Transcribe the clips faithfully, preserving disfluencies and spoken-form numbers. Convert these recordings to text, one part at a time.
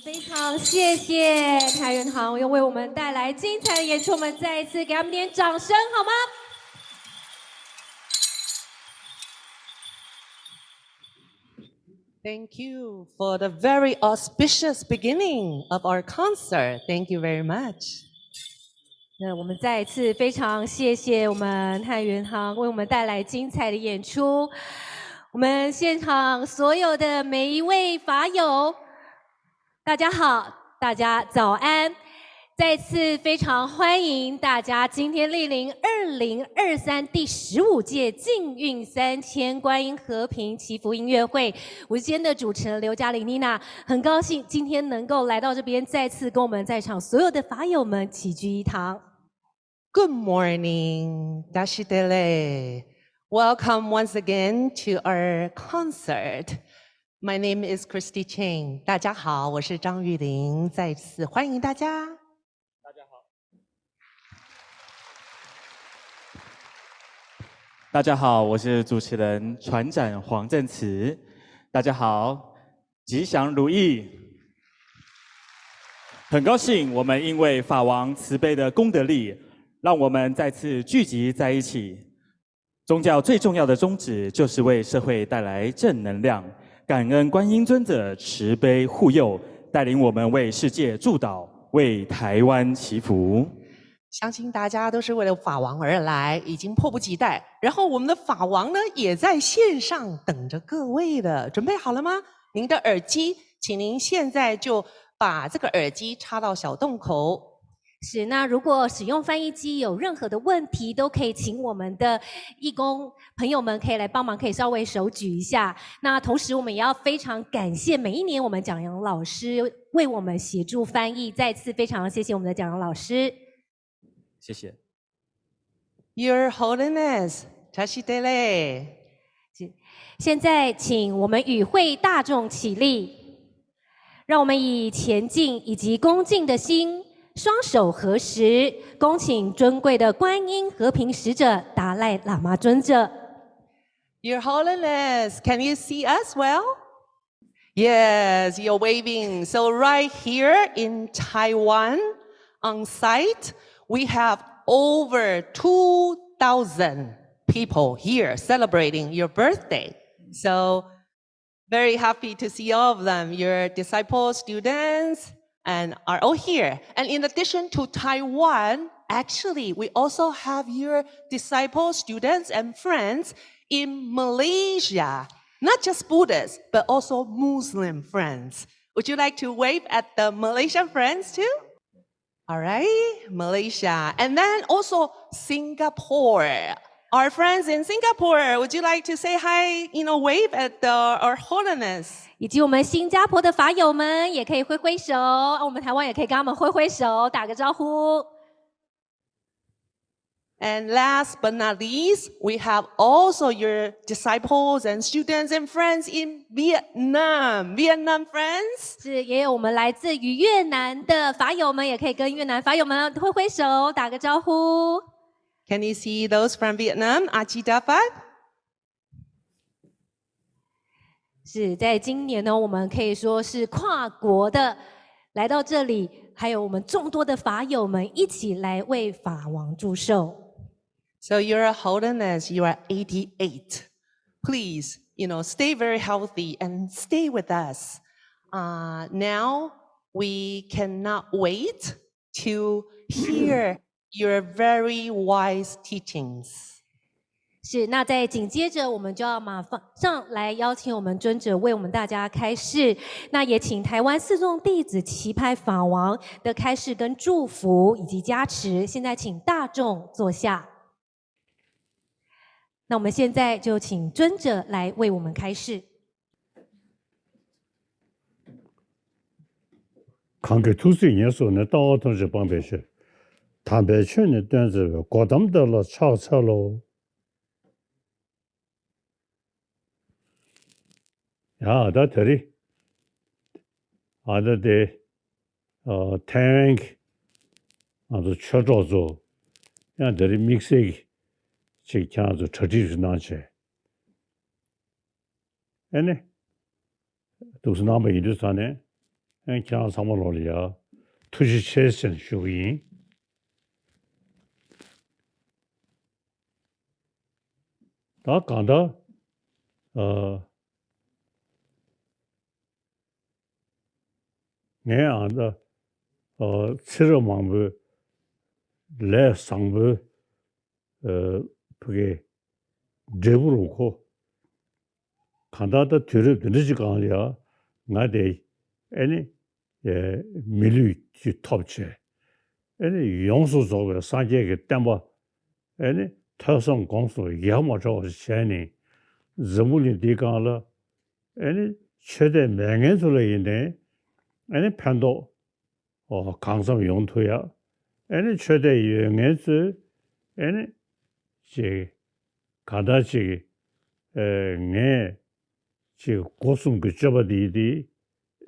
非常谢谢太原堂又为我们带来精彩的演出，我们再一次给他们点掌声好吗？ Thank you for the very auspicious beginning of our concert. Thank you very much. 那我们再一次非常谢谢我们太原堂为我们带来精彩的演出。我们现场所有的每一位法友，大家好，大家早安。再次非常欢迎大家今天莅临二零二三第十五届禁运三千观音和平祈福音乐会。我是今天的主持人刘嘉玲妮娜，很高兴今天能够来到这边，再次跟我们在场所有的法友们齐聚一堂。 Good morning, Tashi Delek. Welcome once again to our concert. My name is Christy Chang. 大家好，我是张玉玲，再次欢迎大家。大家好，我是主持人船长黄正慈。大家好，吉祥如意。很高兴我们因为法王慈悲的功德力，让我们再次聚集在一起。宗教最重要的宗旨就是为社会带来正能量。感恩观音尊者慈悲护佑，带领我们为世界祝祷，为台湾祈福。相信大家都是为了法王而来，已经迫不及待。然后我们的法王呢，也在线上等着各位了。准备好了吗？您的耳机，请您现在就把这个耳机插到小洞口。是，那如果使用翻译机有任何的问题，都可以请我们的义工朋友们可以来帮忙，可以稍微手举一下。那同时，我们也要非常感谢每一年我们蒋阳老师为我们协助翻译，再次非常谢谢我们的蒋阳老师。谢谢。 Your Holiness, Tashi Delek. 现在，请我们与会大众起立，让我们以虔敬以及恭敬的心，双手合十，恭请尊贵的观音和平使者达赖喇嘛尊者。 Your Holiness, can you see us well? Yes, you're waving. So, right here in Taiwan, on site, we have over two thousand people here celebrating your birthday. So, very happy to see all of them, your disciples, students, and are all here. And in addition to Taiwan, actually, we also have your disciples, students, and friends in Malaysia. Not just Buddhists, but also Muslim friends. Would you like to wave at the Malaysian friends too? All right, Malaysia. And then also Singapore. Our friends in Singapore, would you like to say hi, you know, wave at the, our holiness? 以及我们新加坡的法友们也可以挥挥手，我们台湾也可以跟他们挥挥手，打个招呼。 And last but not least, we have also your disciples and students and friends in Vietnam. Vietnam friends. 是，也有我们来自于越南的法友们，也可以跟越南法友们挥挥手，打个招呼。 Can you see those from Vietnam? Aci Dafat? 是，在今年呢，我们可以说是跨国的来到这里，还有我们众多的法友们一起来为法王祝寿。 So, Your Holiness, you are eighty-eight. Please, you know, stay very healthy and stay with us. Uh, now, we cannot wait to hear your very wise teachings. 是，那在紧接着我们就要马上来邀请我们尊者为我们大家开示。那也请台湾四众弟子齐拍法王的开示跟祝福以及加持。现在请大众坐下。那我们现在就请尊者来为我们开示。 གང་གིས་ཐུགས་སྲས་ཉེར་བཟུང་ནས། ལྟ་བ་ཐམས་ཅད་སྤང་བའི་ཕྱིར། དམ་པའི་ཆོས་ནི་སྟོན་མཛད་པའི། གོའུ་ཏམ་དེ་ལ་ཕྱག་འཚལ་ལོ། ཡ་ད་དེ་རིང་ཨ་ད་དེ་ཨ་ཐའེ་ཝན་གྱི་ང་ཚོ་ཆོས་གྲོགས་ཚོ་ཡང་དེ་རིང་དམིགས་བསལ་གྱི་ཅིག་ཁྱེད་རང་ཚོ་གྲ་སྒྲིག་ཞིག་གནང་བྱས། ཨེ་ནི། འདུག་སེ་གནང་པ་ཡིན་དུས་ཙང་ནས། ཨེ་ཁྱེད་རང་ཚང་མ་ལོ་ལ་ཡ་ཐུགས་རྗེ་ཆེ་ཟེར་ནས་ཞུ་གི་ཡིན། ད་གང་ལྟར་ཨ། ངས་ཨ་ད་ཨ་ཚེ་རབས་མང་པོའི་ལས་བཟང་པོའི་ཨ་ཕ་གི་འབྲས་བུ་རུ་གོ། གང་ལྟར་ད་དུས་རབས་འདི་འདྲ་ཅིག་སྒང་ལ་ཡ་ང་དེ་ཨེ་ནི་ཨེ་མི་ལུས་ཅིག་ཐོབ་བྱས། ཨེ་ནི་ཡོངས་སུ་རྫོགས་པའི་སངས་རྒྱས་ཀྱི་བསྟན་པ་ཨེ་ནི་ཐོས་བསམ་སྒོམ་གསུམ་ཡ་མ་བྲལ་བ་ཞིག་བྱས་ནས། འཛམ་བུ་གླིང་འདིའི་སྒང་ལ་ཨེ་ནི་ཆོས་དད་མེད་མཁན་ཚོ་ལ་ཡིན་ནའི་ཨེ་ནི་ཕན་ཐོགས་ཨོ་གང་འཚམ་ཡོང་ཐུབ་ཡ། ཨེ་ནི་ཆོས་དད་ཡོད་མཁན་ཚོས་ཨེ་ནི་ཅིག་ག་ད་ཅིག་ཨེ་ངས་ཅིག་སྒོ་གསུམ་གྱི་སྤྱོད་པ་འདི་འདི་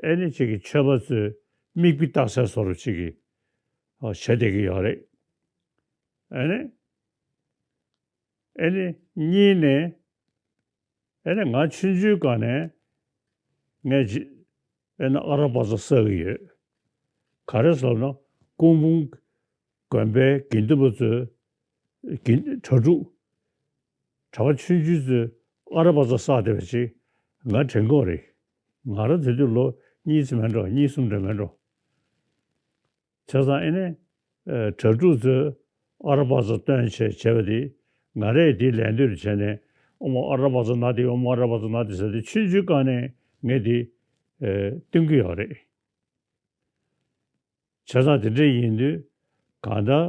ཨེ་ནི་ཅིག་གི་ཆོས་པ་ཚོས་མིག་དཔེ་ལྟ་སའི་བཟོ་འདྲ་ཅིག་གི་ཨོ་བྱེད་བསྡད་ཀྱི་ཡོད་རེད། ཨེ་ནི་ཨེ་ནི་གཉིས་ནས། ཨེ་ནི་ང་ཆུང་ཆུང་སྒང་ནས་ངས་ཇི་ཨེ་ནི་ཨ་ར་པ་ཙ་བསགས་ཀྱི་ཡོད། ག་རེ་ཟེར་ན་སྐུ་འབུམ་དགོན་པའི་དགེ་འདུན་པ་ཚོས་དགེ་གྲྭ་ཕྲུག་གྲྭ་པ་ཆུང་ཆུང་ཚོས་ཨ་ར་པ་ཙ་བསགས་བསྡད་པ་ཅིག་ང་དྲན་གྱི་ཡོད་རེད། ང་རང་དེ་དུས་ལོ་གཉིས་ཙམ་མིན་འགྲོ། གཉིས་གསུམ་འདྲ་མིན་འགྲོ། བྱས་ཙང་ཨེ་ནི་ཨ་གྲྭ་ཕྲུག་ཚོས་ཨ་ར་པ་ཙ་བཏོན་བྱས་བྱས་པ་དེ་ང་རས་དེ་ལད་ཟློས་བྱས་ནས་ཨོ་མ་ཨ་ར་པ་ཙ་ན་དེ་ཨོ་མ་ཨ་ར་པ་ཙ་ན་དེ་ཟེར་ཏེ་ཆུང་ཆུང་སྒང་ནས་ངས་དེ་ཨ་སྟོན་གྱི་ཡོད་རེད། བྱས་ཙང་དེ་འདྲ་ཡིན་དུས་གང་ལྟར་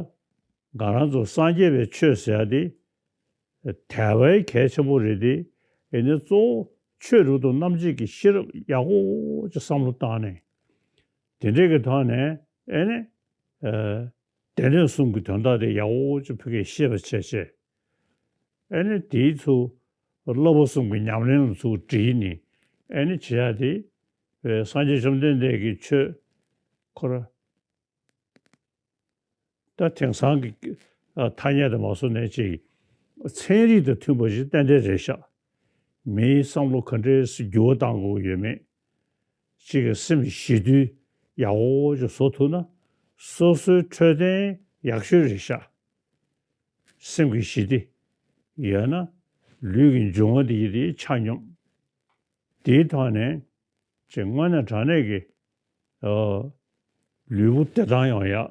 ང་རང་ཚོ་སངས་རྒྱས་པའི་ཆོས་ཟེར་ཡ་དེ་དལ་བའི་གལ་ཆེན་པོ་རེད་དེ། ཨེ་ནི་གཙོ་བོ་ཆོས་རབ་ཏུ་རྣམ་འབྱེད་ཀྱི་ཤེས་རབ་ཡག་པོ་ཅིག་བསམ་བློ་བཏང་ནས། དེ་འདྲའི་གི་ཐོག་ནས་ཨེ་ནི་ཨ་སྡེ་སྣོད་གསུམ་གྱི་དོན་དག་དེ་ཡག་པོ་ཅིག་ཕ་གིར་ཤེས་པ་བྱས་བྱས། ཨེ་ནི་དེའི་ཚུར་བསླབ་པ་གསུམ་གྱི་ཉམས་ལེན་ལ་ཚུར་དྲིལ་ནས་ཨེ་ནི་བྱེད་ཡ་དེ་ཨེ་སངས་རྒྱས་བཅོམ་ལྡན་འདས་ཀྱི་ཆོས་ཁོ་ར། ད་དེང་སང་གི་ཨ་ཐ་སྙད་དུ་མ་སོང་ནས་ཅིག་ཚན་རིག་དང་མཐུན་པ་ཞིག་ཏན་ཏན་རེད་ཤག་མིའི་བསམ་བློ་ག་འདྲས་སེ་འགྱུར་བ་གཏང་དགོས་ཡོད་མེད། གཅིག་གི་སེམས་ཞི་དུལ་ཡག་པོ་ཅིག་བཟོ་ཐུབ་ན་སོ་སོའི་འཕྲོད་བསྟེན་ཡག་ཤོས་རེད་ཤག་སེམས་ཀྱི་ཞི་བདེ་ཡོད་ན་ལུས་ཀྱི་འབྱུང་བ་དེ་ཡི་དེ་ཆ་སྙོམས། དེའི་ཐོག་ནས་ཅིག་དངོས་གནས་དྲང་གནས་ཀྱི་ཨ་ལུས་པོ་བདེ་ཐང་ཡོང་ཡག་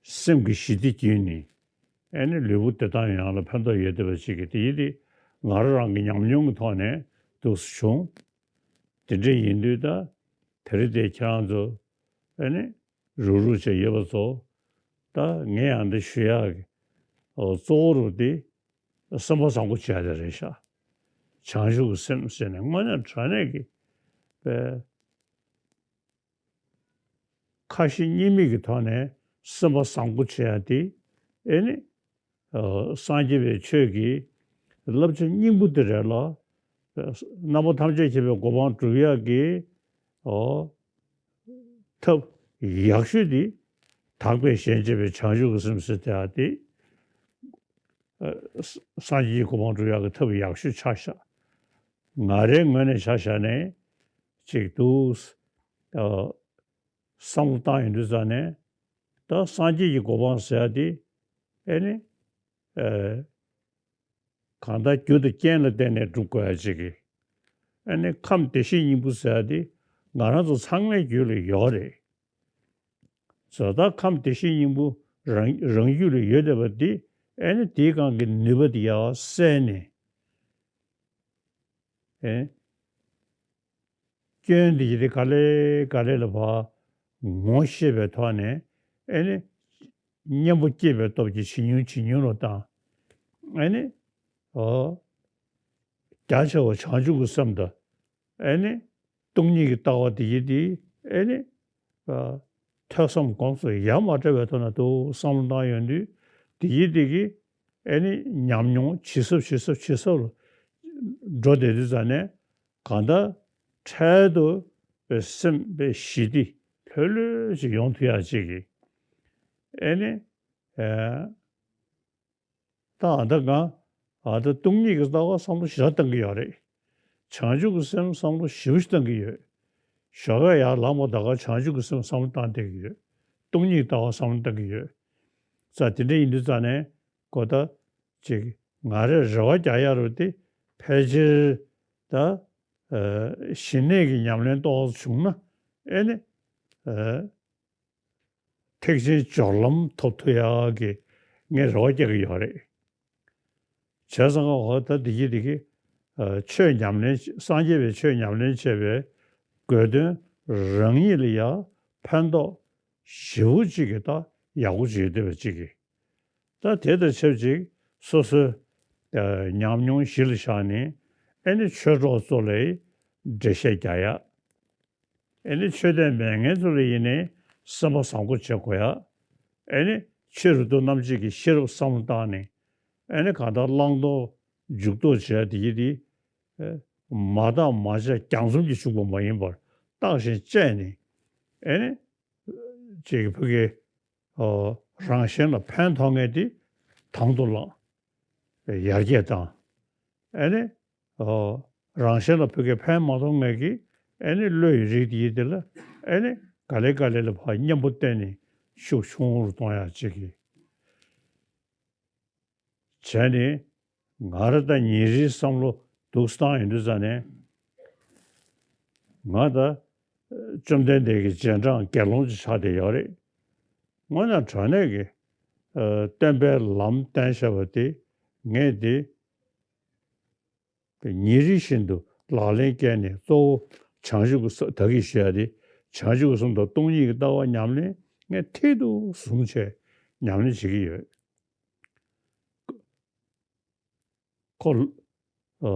སེམས་ཀྱི་ཞི་བདེ་བརྒྱུད་ནས་ཨེ་ནི་ལུས་པོ་བདེ་ཐང་ཡོང་ཡག་ལ་ཕན་ཐོགས་ཡོད་བསྡད་པ་ཅིག་གི་དེ་ཡི་དེ་ང་རང་རང་གི་ཉམས་མྱོང་གི་ཐོག་ནས་འདུག་སེ་བྱུང་། དེ་འདྲ་ཡིན་དུས་ད་དེ་རིང་དེ་ཁྱེད་རང་ཚོ་ཨེ་ནི་རུག་རུག་བྱས་ཡོད་པ་ཚོ། ད་ངས་ཡང་འདི་ཞུ་ཡག་གི་ཨོ་གཙོ་བོ་རུ་དེ་སེམས་པ་བཟང་པོ་བྱས་ཏེ་རེད་ཤག་བྱང་ཆུབ་ཀྱི་སེམས་ཟེར་ནས་དངོས་གནས་དྲང་གནས་ཀྱི་པའི་ཁ་ཞེ་གཉིས་མེད་ཀྱི་ཐོག་ནས་སེམས་པ་བཟང་པོ་བྱེད་ཡ་དེ་ཨེ་ནི་ཨ་སངས་རྒྱས་པའི་ཆོས་ཀྱི་བསླབ་བྱ་སྙིང་པོ་དེ་རེད་ལ། རྣམ་པ་ཐམས་ཅད་མཁྱེན་པའི་གོ་འཕང་སྒྲུབ་ཡག་གི་ཨོ་ཐབས་ཡག་ཤོས་དེ་དག་པའི་ཞེན་བྱེད་པའི་བྱང་ཆུབ་ཀྱི་སེམས་ཟེར་དེ་ཨ་དེ་ཨ་སངས་རྒྱས་ཀྱི་གོ་འཕང་སྒྲུབ་ཡག་གི་ཐབས་ཡག་ཤོས་ཆགས་ཤག་ང་རའི་ངོས་ནས་ཆ་བཞག་ནས་ཅིག་འདུག་ཨ་བསམ་བློ་བཏང་ཡོང་དུས་ཙང་ནས་ད་སངས་རྒྱས་ཀྱི་གོ་འཕང་ཟེར་ཡ་དེ་ཨེ་ནི་ཨ་གང་ལྟར་རྒྱུ་དང་རྐྱེན་ལ་བརྟེན་ནས་སྒྲུབ་དགོས་ཡ་ཅིག་གི་ཨེ་ནི་ཁམས་བདེ་གཤེགས་སྙིང་པོ་ཟེར་ཡ་དེ་ང་རང་ཚོ་ཚང་མའི་རྒྱུད་ལ་ཡོད་རེད། བཟོ་ལྟ་ཁམས་བདེ་གཤེགས་སྙིང་པོ་རང་རང་རྒྱུད་ལ་ཡོད་བསྡད་པ་འདི་ཨེ་ནི་དེའི་སྒང་གི་ནུས་པ་འདི་ཡར་གསལ་ནས་ཨེ་སྐྱོན་འདི་ཡི་དེ་ག་ལེ་ག་ལེ་ལ་ཕར་ངོ་ཤེས་པའི་ཐོག་ནས་ཨེ་ནི་གཉེན་པོ་སྐྱེས་པའི་སྟོབས་ཀྱིས་ཇེ་ཉུང་ཇེ་ཉུང་ལ་བཏང་། ཨེ་ནི་ཨོ་རྒྱ་ཆེ་བ་བྱང་ཆུབ་ཀྱི་སེམས་དང་ཨེ་ནི་སྟོང་ཉིད་ཀྱི་ལྟ་བ་དེ་ཡི་དེ་ཨེ་ནི་ཨ་ཐོས་བསམ་སྒོམ་གསུམ་ཡ་མ་བྲལ་བའི་ཐོག་ན་འདུག་བསམ་བློ་བཏང་ཡོང་དུས་དེ་ཡི་དེ་གི་ཨེ་ནི་ཉམས་མྱོང་ཇེ་ཟབ་ཇེ་ཟབ་ཇེ་ཟབ་ལ་འགྲོ་བསྡད་དུས་ཙང་ནས་གང་ལྟར་འཕྲལ་དུ་སེམས་པའི་ཞི་བདེ་ལྷོད་ལྷོད་ཅིག་ཡོང་ཐུབ་ཡག་ཅིག་གི་ཨེ་ནི་ཨེ། ད་ཨ་ད་གང་ཨ་ད་སྟོང་ཉིད་ཀྱི་ལྟ་བ་བསམ་བློ་ཞེ་དྲག་བཏང་གི་ཡོད་རེད། བྱང་ཆུབ་ཀྱི་སེམས་བསམ་བློ་ཞེ་པོ་ཞིག་བཏང་གི་ཡོད། ཞོགས་ཀས་ཡར་ལངས་པ་ད་ག་བྱང་ཆུབ་ཀྱི་སེམས་བསམ་བློ་བཏང་བསྡད་ཀྱི་ཡོད། སྟོང་ཉིད་ལྟ་བ་བསམ་བློ་བཏང་གི་ཡོད། ཙང་དེ་འདྲ་ཡིན་དུས་ཙང་ནས་གོ་ད་ཅིག་ང་རས་རེ་བ་རྒྱག་ཡ་རུ་དེ་ཕལ་ཆེར་ད་ཨ་ཞི་གནས་ཀྱི་ཉམས་ལེན་ཏོག་ཙམ་བྱུང་ན་ཨེ་ནི་ཨ་ཐེག་ཆེན་སྦྱོར་ལམ་ཐོབ་ཐུབ་ཡག་གི་ངས་རེ་བ་རྒྱག་གི་ཡོད་རེད། བྱས་ཙང་ཨོ་ད་འདི་གི་འདི་གི་ཨ་ཆོས་ཉམས་ལེན་སངས་རྒྱས་པའི་ཆོས་ཉམས་ལེན་བྱས་པའི་དགོས་དོན་རང་ཉིད་ལ་ཡང་ཕན་ཐོགས་ཞེ་པོ་ཅིག་གི་ད་ཡག་པོ་ཅིག་ཡོད་བསྡད་པ་ཅིག་གི། ད་དེ་དང་ཆབས་ཅིག་སོ་སོའི་ཨ་ཉམས་མྱོང་གཞི་ལ་བཞག་ནས་ཨེ་ནི་ཆོས་གྲོགས་ཚོ་ལ་འགྲེལ་བཤད་རྒྱག་ཡ། ཨེ་ནི་ཆོས་དད་མེད་མཁན་ཚོ་ལ་ཡིན་ནའི་སེམས་པ་བཟང་པོ་བྱེད་དགོས་ཡ། ཨེ་ནི་ཕྱི་རུ་ཏོ་རྣམ་འབྱེད་ཀྱི་ཤེས་རབ་བསམ་བློ་བཏང་ནས་ཨེ་ནི་གང་ལྟར་བླང་དོར་འཇུག་ལྡོག་བྱེད་ཡ་དེ་ཡི་དེ་ཨེ་མ་བརྟགས་མ་དཔྱད་རྒྱང་འཛོམས་ཀྱིས་ཕྱུག་པ་མ་ཡིན་པར་བརྟགས་ཤིང་དཔྱད་ནས་ཨེ་ནི་ཅིག་ཕ་གི་ཨོ་རང་གཞན་ལ་ཕན་ཐོགས་མཁན་དེ་དང་དུ་བླངས། ཡར་རྒྱས་བཏང་། ཨེ་ནི་ཨོ་རང་གཞན་ལ་ཕ་གི་ཕན་མ་ཐོགས་མཁན་གྱི་ཨེ་ནི་བློ་ཡི་རིགས་དེ་ཡི་དེ་ལ་ཨེ་ནི་ག་ལེ་ག་ལེ་ལ་ཕར་གཉེན་པོ་བསྟེན་ནས་ཤུགས་ཆུང་རུ་གཏོང་ཡག་ཅིག་གི་བྱས་ནས་ང་རང་ད་ཉིན་རེའི་བསམ་བློ་འདུག་སེ་བཏང་ཡོང་དུས་ཙ་ནས་ང་ད་བཅོམ་ལྡན་འདས་ཀྱི་རྗེས་འབྲང་དགེ་སློང་ཅིག་ཆགས་བསྡད་ཡོད་རེད། དངོས་གནས་དྲང་གནས་ཀྱི་ཨ་སྟོན་པའི་ལམ་བསྟན་བཞག་པ་དེ་ངས་དེ་ཉིན་རེ་བཞིན་དུ་ལག་ལེན་བཀལ་ནས་གཙོ་བོ་བྱང་ཆུབ་ཀྱི་ས་ད་གིན་ཞུ་ཡ་དེ་བྱང་ཆུབ་ཀྱི་སེམས་དང་སྟོང་ཉིད་ཀྱི་ལྟ་བ་ཉམས་ལེན་ངས་མཐིལ་དུ་བཟུང་བྱས་ཉམས་ལེན་བྱེད་ཀྱི་ཡོད། ཁོ་ཨ་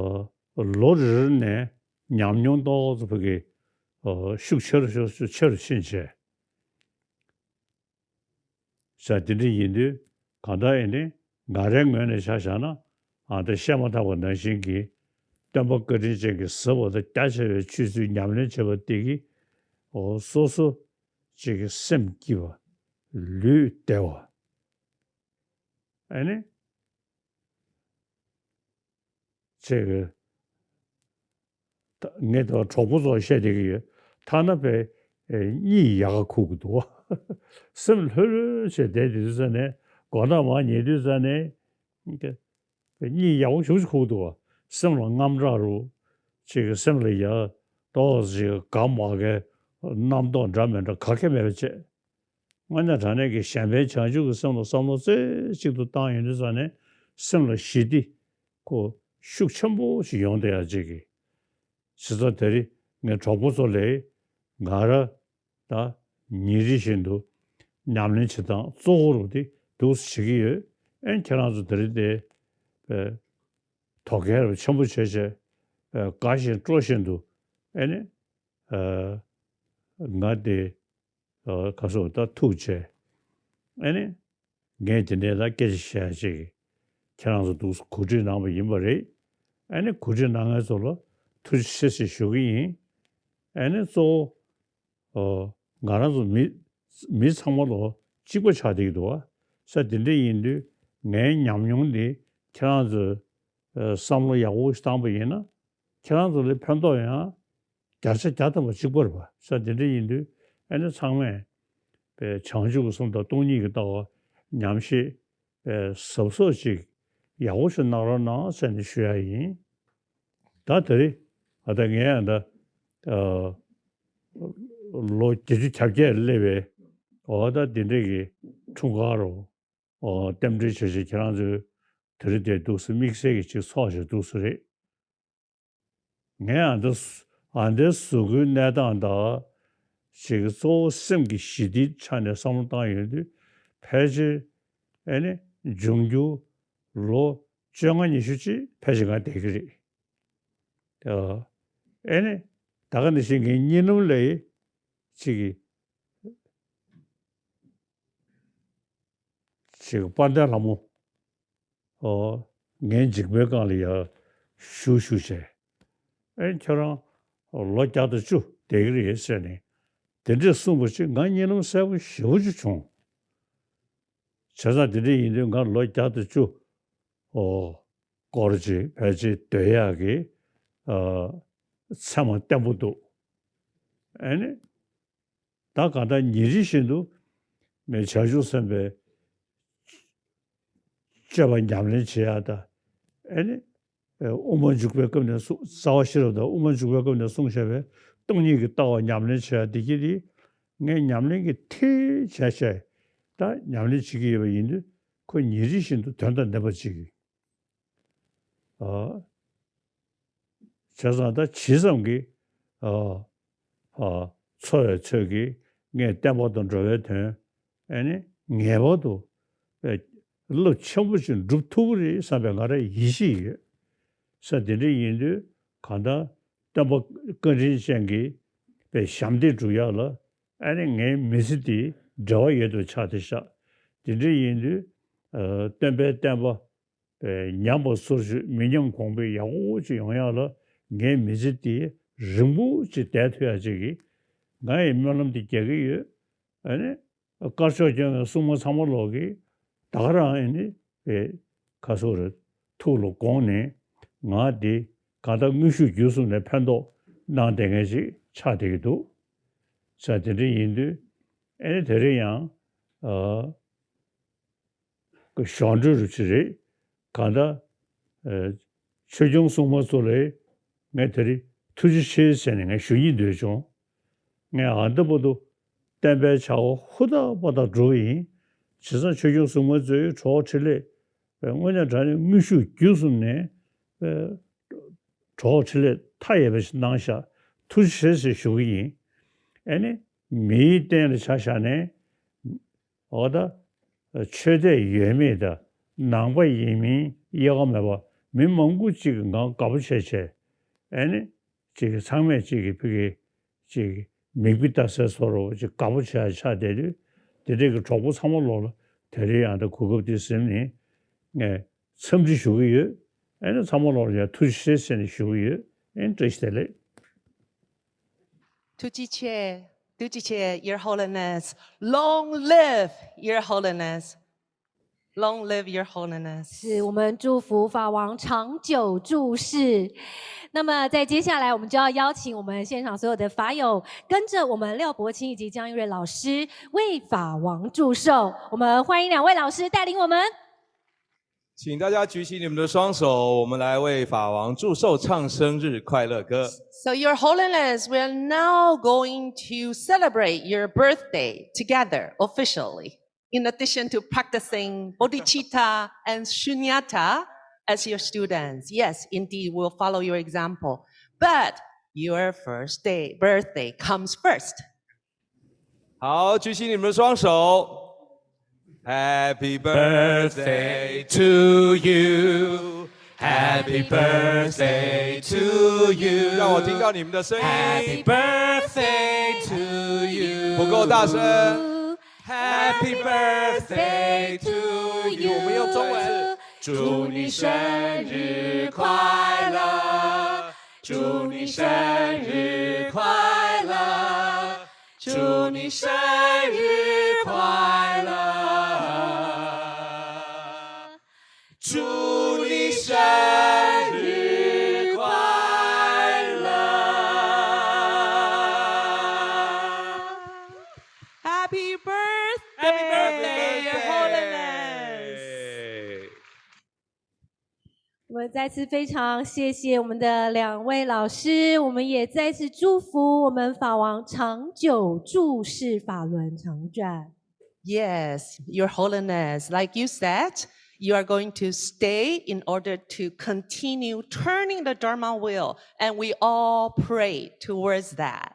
ལོ་རེ་རེ་ནས་ཉམས་མྱོང་ཏོག་ཙམ་ཕ་གི་ཨ་ཤུགས་ཆེ་རུ་ཤུགས་ཆེ་རུ་ཕྱིན་བྱས། ས་དེ་འདྲ་ཡིན་དུས་གང་ལྟར་ཡིན་ནའི་ང་རའི་ངོས་ནས་ཆ་བཞག་ན་ཨ་ད་བཤད་མ་ཐག་པ་ནང་བཞིན་གྱི་སྟོན་པ་བཀའ་དྲིན་ཅན་གྱི་ཟབ་པ་དང་རྒྱ་ཆེ་བའི་ཆོས་ཚུལ་ཉམས་ལེན་བྱེད་པ་དེ་གིས་འོ་སོ་སོ་ཅིག་གི་སེམས་སྐྱིད་པ། ལུས་བདེ་བ། ཨ་ནི་ཅིག་གི་ད་ངས་ད་གྲོགས་པོ་ཚོར་བཤད་བསྡད་ཀྱི་ཡོད། ཐ་ན་པའི་ཨེ་གཉིད་ཡག་ག་ཁུག་གི་འདུག་བ། སེམས་ལྷོད་ལྷོད་བྱས་བསྡད་དུས་ཙ་ནས་མགོ་ནག་མར་ཉལ་དུས་ཙ་ནས་གཉིད་ཡག་པོ་ཞེ་པོ་ཅིག་ཁུག་འདུག་བ། སེམས་ལ་དངངས་སྐྲག་རུ་ཅིག་གི་སེམས་ལ་ཡ་ཏོག་ཙམ་ཅིག་དགའ་མ་དགའི་རྣམ་རྟོག་འདྲ་མི་འདྲ་ག་གེ་མེད་པ་བྱས། དངོས་གནས་དྲང་གནས་ཀྱི་གཞན་ཕན་བྱང་ཆུབ་ཀྱི་སེམས་ལ་བསམ་བློ་རྩེ་གཅིག་ཏུ་བཏང་ཡོང་དུས་ཙ་ནས་སེམས་ལ་ཞི་བདེ་ཁོ་ཤུགས་ཆེན་པོ་ཞིག་ཡོང་བསྡད་ཡག་ཅིག་གི། བྱས་ཙང་དེ་རིང་ངས་གྲོགས་པོ་ཚོ་ལ་ང་ར་ད་ཉིན་རེ་བཞིན་དུ་ཉམས་ལེན་བྱེད་སྟངས་གཙོ་བོ་རུ་དེ་འདུག་སེ་བྱེད་ཀྱི་ཡོད། ཨེ་ཁྱེད་རང་ཚོ་དེ་རིང་དེ་དོ་གལ་རུ་ཆེན་པོ་བྱས་བྱས་དགའ་བཞིན་སྤྲོ་བཞིན་དུ་ཨེ་ནི་ང་དེ་ཨ་ག་སོ་ད་ཐུགས་རྗེ། ཨ་ནི་ངས་དེ་འདྲའི་ད་སྐད་ཆ་བཤད་ཅིག་ཁྱེད་རང་ཚོ་འདུག་གོ་སྒྲིག་གནང་བ་ཡིན་པ་རེད། ཨ་ནི་གོ་སྒྲིག་གནང་མཁན་ཚོ་ལ་ཐུགས་རྗེ་ཆེ་ཞེས་ཞུ་གི་ཡིན། ཨ་ནི་གཙོ་བོ་ཨོ་ང་རང་ཚོ་མི་མི་ཚང་མ་ལོ་གཅིག་པ་ཆགས་བསྡད་ཀྱི་འདུག་བ། ས་དེ་འདྲ་ཡིན་དུས་ངའི་ཉམས་མྱོང་འདི་ཁྱེད་རང་ཚོས་ཨ་བསམ་བློ་ཡག་པོ་ཞིག་བཏང་པ་ཡིན་ན་ཁྱེད་རང་ཚོ་ལ་ཕན་ཐོགས་ཡང་བརྒྱ་ཆ་བརྒྱ་ཐམ་པ་གཅིག་པ་རེད་པ། ས་དེ་འདྲ་ཡིན་དུས་ཨ་ནི་ཚང་མས་པའི་བྱང་ཆུབ་ཀྱི་སེམས་དང་སྟོང་ཉིད་ཀྱི་ལྟ་བ་ཉམས་བཞེས་པའི་གཟབ་གཟབ་ཅིག་ཡག་པོ་ཞིག་གནང་རོགས་གནང་ཟེར་ནས་ཞུ་ཡ་ཡིན། ད་དེ་རིང་ཨ་ད་ངས་ཨ་ད་ཨ་ལོ་བརྒྱད་ཅུ་གྱ་བརྒྱད་སླེབས་པའི་འོ་ད་འདི་འདྲས་ཀྱི་འཁྲུངས་སྐར་རུ་ཨོ་རྟེན་འབྲེལ་བྱས་བྱས་ཁྱེད་རང་ཚོས་དེ་རིང་དེ་འདུག་སེ་དམིགས་བསལ་གྱི་ཅིག་ཚོགས་བྱས་འདུག་སེ་རེད། ངས་ཨ་འདི་ཨ་འདི་གཟུགས་པོའི་གནས་སྟངས་དང་ཅིག་གཙོ་བོ་སེམས་ཀྱི་ཞི་བདེའི་ཆ་ནས་བསམ་བློ་བཏང་ཡོང་དུས་ཕལ་ཆེར་ཨེ་ནི་འབྱུང་འགྱུར་ལོ་བཅོ་ལྔ་ཉི་ཤུ་ཅིག་ཕལ་ཆེར་ང་བསྡད་ཀྱི་རེད། ཨ་ཨེ་ནི་ད་ག་ནང་བཞིན་ངའི་གཉིད་ལམ་ལ་ཅིག་གི་ཅིག་དཔལ་ལྡན་ལྷ་མོ། ཨོ། ངའི་མཇིང་པའི་སྒང་ལ་ཡར་བཞུགས་བཞུགས་བྱས། ཨེ་ཁྱོད་རང་ལོ་བརྒྱ་དང་བཅུ་བསྡད་ཀྱི་རེད་ཟེར་ནས་དེ་འདྲས་གསུངས་པ་ཅིག་ང་གཉིད་ལམ་གསལ་པོ་ཞེ་པོ་ཅིག་བྱུང་། བྱས་ཙང་དེ་འདྲས་ཡིན་དུས་ང་ལོ་བརྒྱ་དང་བཅུ། ཨོ། སྐོར་ཅིག་ཕལ་ཆེར་སྡོད་ཡག་གི་ཨ་ཚད་མ་བརྟན་པོ་འདུག་ཨ་ནི་ད་གང་ལྟར་ཉིན་རེ་བཞིན་དུ་ནས་བྱང་ཆུབ་སེམས་དཔའི་སྤྱོད་པ་ཉམས་ལེན་བྱེད་ཡག་དང་། ཨ་ནི་དབུ་མ་འཇུག་པའི་སྐབས་ནས་གསུངས། རྩ་བ་ཤེས་རབ་དང་དབུ་མ་འཇུག་པའི་སྐབས་ནས་གསུངས་བཞག་པའི་སྟོང་ཉིད་ཀྱི་ལྟ་བ་ཉམས་ལེན་བྱེད་ཡག་འདི་གྱིས་དེ་ངས་ཉམས་ལེན་གྱི་མཐིལ་བྱས་བྱས་ད་ཉམས་ལེན་བྱེད་ཀྱི་ཡོད་པ་ཡིན་དུས། ཁོ་ཉིན་རེ་བཞིན་དུ་དོན་དང་ལྡན་པ་ཅིག་གིས། ཨ། བྱས་ཙང་ད་ཇི་ཙམ་གྱིས་ཨ་ཨ་འཚོ་བའི་ཚོད་ཀྱིས་ངས་བསྟན་པ་དང་འགྲོ་བའི་དོན་ཨ་ནི་ངེས་པར་དུ་ཨེ་རླབས་ཆེན་པོ་ཞིག་འགྲུབ་ཐུབ་ཀྱི་རེད་བསམ་པའི་ང་རང་ཡིད་ཆེས་ཡོད། ས་དེ་འདྲ་ཡིན་དུས་གང་ལྟར་སྟོན་པ་བཀའ་དྲིན་ཅན་གྱི་པའི་ཞབས་འདེགས་སྒྲུབ་ཡག་ལ་ཨ་ནི་ངའི་མི་ཚེ་འདི་འབྲེལ་བ་ཡོད་དུ་ཆགས་ཏེ་ཤག་དེ་འདྲ་ཡིན་དུས་ཨ་སྟོན་པའི་བསྟན་པ་པའི་ཉམས་པ་སོར་ཆུད་མི་ཉམས་གོང་འཕེལ་ཡག་པོ་ཅིག་ཡོང་ཡག་ལ་ངའི་མི་ཚེ་འདི་རིང་པོ་ཅིག་བསྡད་ཐུབ་ཡག་ཅིག་གིས་ང་ཡི་སྨོན་ལམ་འདི་རྒྱག་གི་ཡོད། ཨ་ནི་དཀར་ཕྱོགས་སྐྱོང་བའི་སྲུང་མ་ཚང་མ་ལོག་གིས་ད་ག་རང་ཨ་ནི་པའི་ཁ་སོ་རེ་ཐུགས་ལ་དགོངས་ནས་ང་འདི་གང་ལྟར་དངོས་ཤུགས་བརྒྱུད་གསུམ་ནས་ཕན་ཐོགས་གནང་བསྡད་མཁན་ཅིག་ཆགས་བསྡད་ཀྱི་འདུག་ས། དེ་འདྲ་ཡིན་དུས་ཨ་ནི་དེ་རིང་ཡང་ཨ། གཞུང་འབྲེལ་རུ་ཅི་རེད། གང་ལྟར་ཨ་ཆོས་སྐྱོང་སྲུང་མ་ཚོ་ལ་ངས་དེ་རིང་ཐུགས་རྗེ་ཆེ་ཟེར་ནས་ངས་ཞུ་སྙིང་འདོད་བྱུང་། ངས་ཨ་འདི་བར་དུ་བསྟན་པའི་བྱ་བ་ཧུར་ཐག་པ་ཐག་སྒྲུབ་པ་ཡིན། བྱས་ཙང་ཆོས་སྐྱོང་སྲུང་མ་ཚོའི་གྲོགས་འཕྲིན་ལས་དངོས་གནས་དྲང་གནས་དངོས་ཤུགས་བརྒྱུད་གསུམ་ནས་གྲོགས་འཕྲིན་ལས་མཐའ་ཡས་པ་ཞིག་གནང་ཤག་ཐུགས་རྗེ་ཆེ་ཟེར་ཞུ་གི་ཡིན། ཨ་ནི་མིའི་སྟེང་ལ་ཆ་བཞག་ནས། འོ་ད། ཆོས་དད་ཡོད་མེད་དང་ནང་པ་ཡིན་མིན་དབྱེ་བ་མེད་པ་མི་མང་པོ་ཅིག་གིས་ང་དགའ་པོ་བྱས་བྱས། ཨ་ནི། ཅིག་གིས་ཚང་མས་ཅིག་གིས་ཕ་གི་ཅིག་མིག་དཔེ་ལྟ་སའི་བཟོ་འདྲ་ཅིག་དགའ་པོ་བྱས་ཆགས་བསྡད་དུས། དེ་འདྲས་ཀྱི་གྲོགས་པོ་ཚང་མ་ལོག་ལ་དེ་རིང་ཡང་ད་གོ་སྐབས་འདི་ཟིན་ནས་ངས་འཚམས་འདྲི་ཞུ་གི་ཡོད། ཨ་ནི་ཚང་མ་ལོག་ལ་ཡང་ཐུགས་རྗེ་ཆེ་ཟེར་ནས་ཞུ་གི་ཡོད། ཨ་ནི་བཀྲ་ཤིས་བདེ་ལེགས། ཐུགས་རྗེ་ཆེ། ཐུགས་རྗེ་ཆེ། Your Holiness. Long live Your Holiness. Long live Your Holiness. 是，我们祝福法王长久住世。那么在接下来，我们就要邀请我们现场所有的法友，跟着我们廖伯清以及江一瑞老师为法王祝寿。我们欢迎两位老师带领我们。请大家举起你们的双手，我们来为法王祝寿，唱生日快乐歌。 So, Your Holiness, we are now going to celebrate your birthday together officially. In addition to practicing bodhicitta and shunyata as your students, yes, indeed, we'll follow your example. But your first day, birthday comes first. 好，举起你们的双手。Happy birthday to you. Happy birthday to you. 让我听到你们的声音。 Happy birthday to you. 不够大声。 Happy birthday to you. 我们用中文。 祝你生日快乐，祝你生日快乐，祝你生日快乐，祝你生日快乐。 Happy birthday, Happy birthday, Your Holiness. 我们再次非常谢谢我们的两位老师，我们也再次祝福我们法王长久住世，法轮常转。 Yes, Your Holiness, like you said, you are going to stay in order to continue turning the Dharma wheel, and we all pray towards that.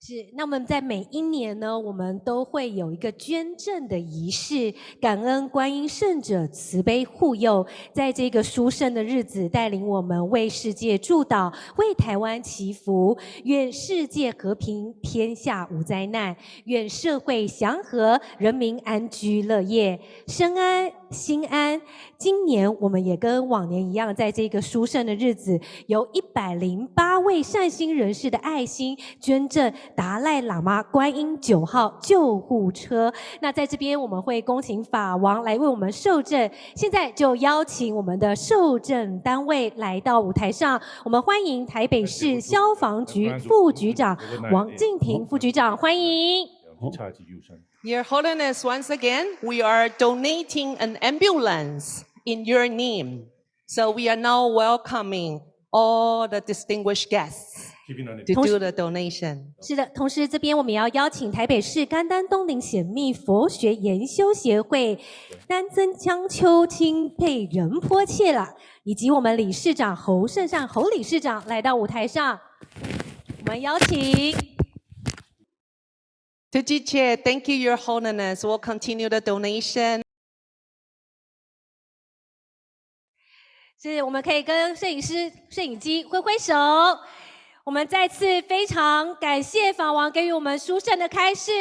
是，那么在每一年呢，我们都会有一个捐赠的仪式，感恩观音圣者慈悲护佑，在这个殊胜的日子，带领我们为世界祝祷，为台湾祈福，愿世界和平，天下无灾难，愿社会祥和，人民安居乐业，身安心安。今年我们也跟往年一样，在这个殊胜的日子，有一百零八位善心人士的爱心捐赠达赖喇嘛观音九号救护车。那在这边，我们会恭请法王来为我们受证。现在就邀请我们的受证单位来到舞台上，我们欢迎台北市消防局副局长王敬亭副局长，欢迎。 Your Holiness, once again, we are donating an ambulance in your name. So we are now welcoming all the distinguished guests to do the donation. 是的，同时这边我们也要邀请台北市甘丹东林显密佛学研修协会丹增江秋钦佩仁波切啦，以及我们理事长侯圣善侯理事长来到舞台上，我们邀请。 Tujiche, thank you, Your Holiness. We'll continue the donation. 是，我们可以跟摄影师、摄影机挥挥手。我们再次非常感谢法王给予我们殊胜的开示。